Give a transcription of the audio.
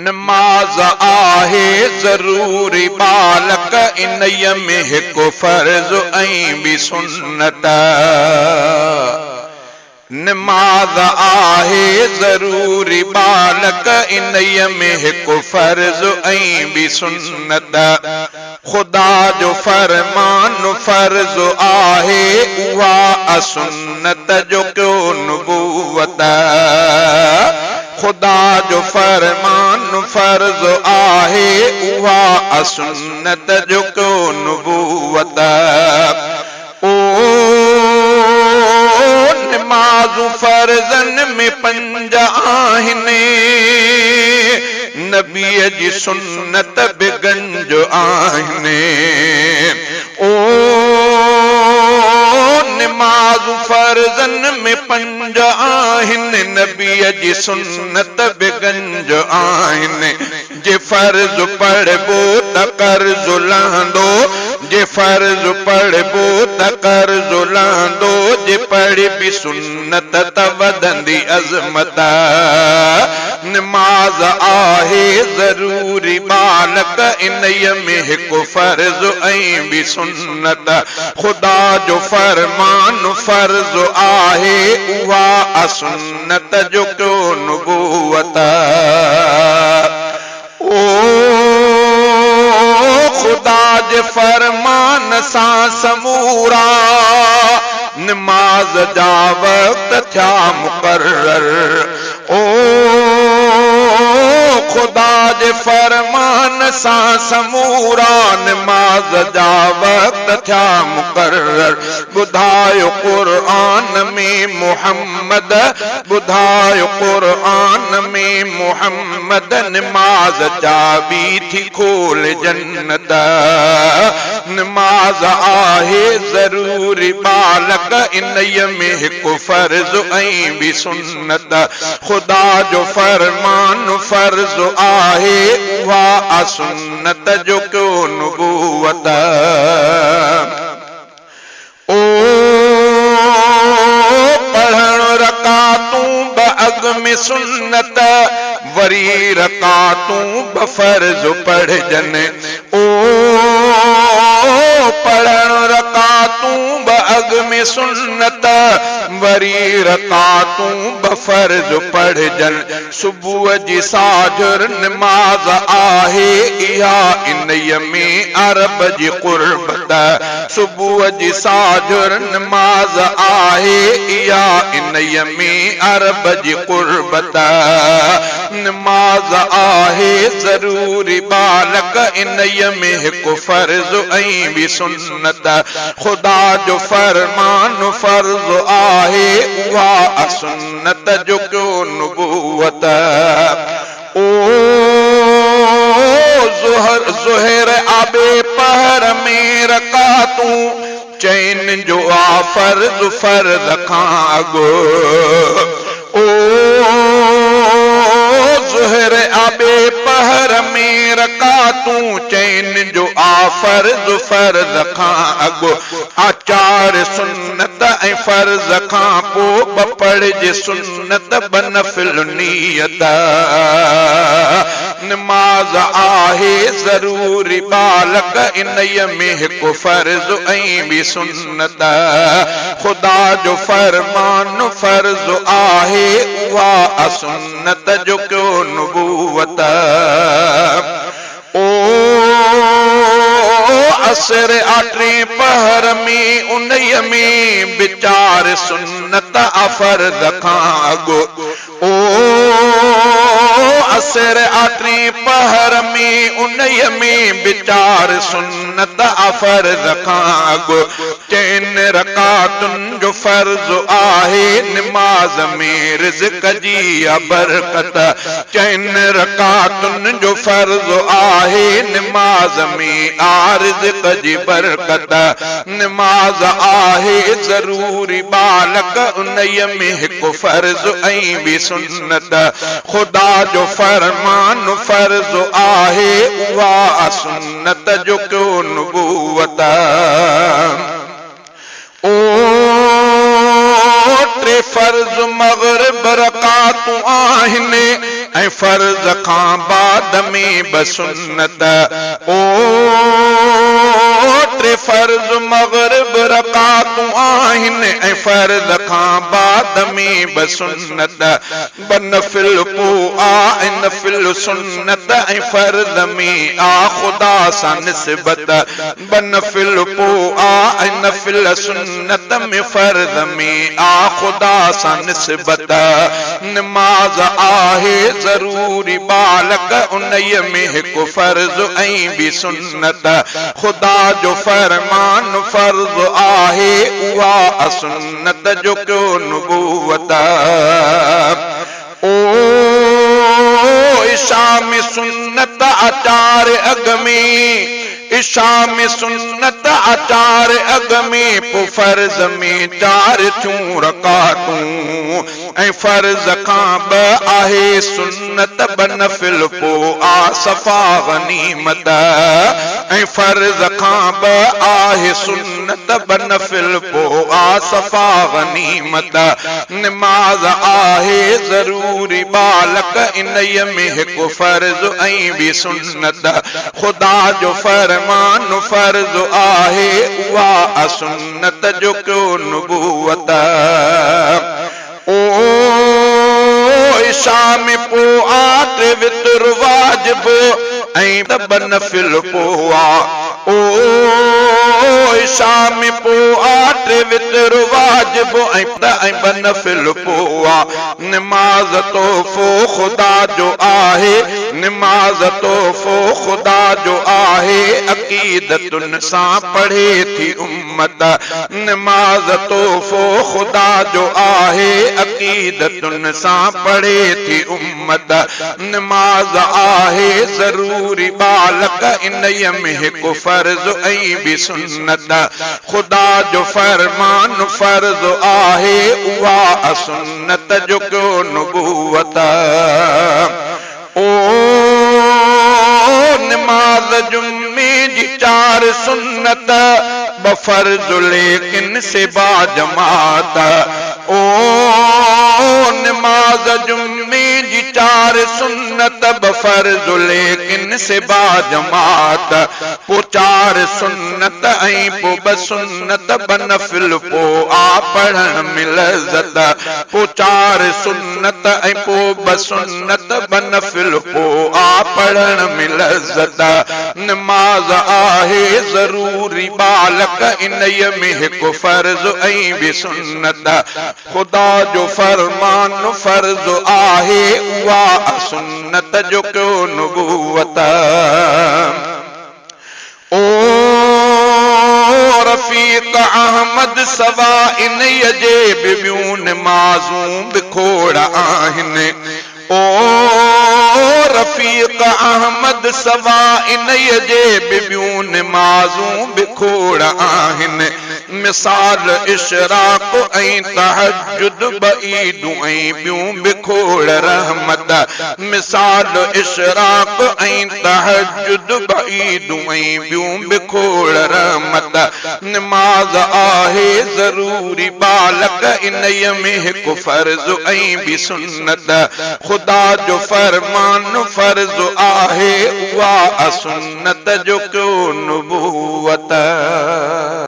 نماز آهي ضروري ٻالڪ انهيء ۾ هڪ فرض ۽ ٻي سنت. نماز آهي ضروري ٻالڪ انهيء ۾ هڪ فرض ۽ ٻي سنت. خدا جو فرمان فرض آهي اها سنت جو ڪيو نبوت. خدا جو فرمان فرض آهي اها سنت جو ڪيو نبوت. او نمازون فرضن ۾ پنج آهن نبيء جي سنت به گنج آهن. او نمازون فرضن ۾ پنج گنج آهن نبيء جي سنت به گنج آهن جي فرض پڙهبو ته قرض لهندو جي فرض پڙهبو ته قرض لهندو جي پڙهبي سنت ته وڌندي عظمت نماز آهي ضروري ٻالڪ انهيء ۾ هڪ فرض ۽ ٻي سنت خدا جو فرمان فرض آهي اها سنت جو ڪيو نبوت او خدا جي فرمان سان سمورا نماز جا وقت ٿيا مقرر او خدا جي فرمان سان سمورا نماز جا وقت ٿيا مقرر ٻڌايو قرآن ۾ محمد ٻڌايو قرآن ۾ محمد نماز چاٻي ٿي کول جنت نماز آهي ضروري ٻالڪ انهيء ۾ هڪ فرض ۽ ٻي سنت خدا جو فرمان فرض آهي اها سنت جو ڪيو نبوت. او پڙهڻ رڪعتون ٻه اڳ ۾ سنت وري رڪعتون ٻه فرض پڙهجن. او پڙهڻ رڪعتون ٻه اڳ ۾ سنت وري رڪعتون ٻه فرض پڙهجن. صبح جي ساجهر نماز آهي اها انهيء ۾ عرب جي قربت. صبح جي ساجهر نماز آهي اها انهيء ۾ عرب جي قربت. نماز آهي ضروري ٻالڪ انهيء ۾ هڪ فرض ۽ ٻي سنت. خدا جو فرمان فرض آهي اها سنت جو ڪيو نبوت. او ظهر ظهر آ ٻئي پهر ۾ رڪعتون چئن جو آ فرض فرض کان اڳ. او ظهر آ ٻئي پهر ۾ رڪعتون چئن جو آ فرض فرض کان اڳ. آچار سنت ۽ فرض کان پو ٻه پڙهجي سنت ٻه نفل نيت. نماز آهي ضروري ٻالڪ انهيء ۾ هڪ فرض ۽ ٻي سنت. خدا جو فرمان فرض آهي اها سنت جو ڪيو نبوت. او عصر آ ٽئين پهر ۾ انهيء ۾ به چار سنت آ فرض کان اڳ. او عصر آ ٽئين پهر ۾ انهيء ۾ به چار سنت آ فرض کان اڳ. چئن رڪعتن جو فرض آهي نماز ۾ رزق جي آ برڪت. چئن رڪعتن جو فرض آهي نماز ۾ آ رزق جي برڪت. نماز آهي ضروري ٻالڪ انهيء ۾ هڪ فرض ۽ ٻي سنت. خدا جو فرمان فرض آهي اها سنت جو ڪيو نبوت. او ٽي فرض مغرب رڪعتون آهن. ۽ فرض کان بعد ۾ ٻه سنت. او ٽي فرض مغرب رڪعتون آهن ۽ فرض کان بعد ۾ ٻه سنت. ٻه نفل پو آ ۽ نفل سنت ۽ فرض ۾ آ خدا سان نسبت. ٻه نفل پو آ ۽ نفل سنت ۾ فرض ۾ آ خدا سان نسبت. نماز آهي ضروري ٻالڪ انهيء ۾ هڪ فرض ۽ ٻي سنت. خدا جو فرمان فرض آهي اها سنت جو ڪيو نبوت. او عشاء ۾ سنت آچار اڳ ۾، عشاء ۾ سنت آچار اڳ ۾، پو فرض ۾ چار ٿيون رڪعتون ۽ فرض کان ٻه آهي سنت ٻه نفل پو آ صفا غنيمت ۽ فرض کان ٻه آهي سنت ٻه نفل پو آ صفا غنيمت. نماز آهي ضروري ٻالڪ انهيء ۾ هڪ فرض ۽ ٻي سنت. خدا جو فرمان فرض آهي اها سنت جو ڪيو نبوت. او عشاء ۾ پو آ ٽي وتر واجب ۽ ٻه نفل پو آ. او عشاء ۾ پو آ ٽي وتر واجب ۽ ٻه نفل پو آ. نماز تحفو خدا جو آهي نماز تحفو خدا جو آهي عقيدتن سان پڙهي ٿي امت نماز تحفو خدا جو آهي عقيدتن سان پڙهي ٿي امت نماز آهي ضروري ٻالڪ انهيء ۾ هڪ فرض ۽ ٻي سنت. خدا جو فرمان فرض آهي اها سنت جو ڪيو نبوت. او نماز جمعي جي چار سنت ٻه فرض ليڪن سي باجماعت. او نماز جمعي جي چار سنت ٻه فرض ليڪن سي باجماعت پو چار سنت ۽ پو ٻه سنت ٻه نفل پو آ پڙهڻ ۾ لذت پو چار سنت ۽ پو ٻه سنت ٻه نفل پو آ پڙهڻ ۾ لذت نماز آهي ضروري ٻالڪ انهيء ۾ هڪ فرض ۽ ٻي سنت. خدا جو فرمان فرض آهي اها سنت جو ڪيو نبوت. او رفيق احمد سوا انهيء جي به ٻيون نمازون به کوڙ آهن. او رفيق احمد سوا انهيء جي به ٻيون نمازون به کوڙ آهن. مثال اشراق ۽ تهجد ٻه عيدون ۽ ٻيون به کوڙ رحمت. مثال اشراق ۽ تهجد ٻه عيدون ۽ ٻيون به کوڙ رحمت. نماز آهي ضروري ٻالڪ انهيء ۾ هڪ فرض ۽ ٻي سنت. خدا جو فرمان فرض آهي اها سنت جو ڪيو نبوت.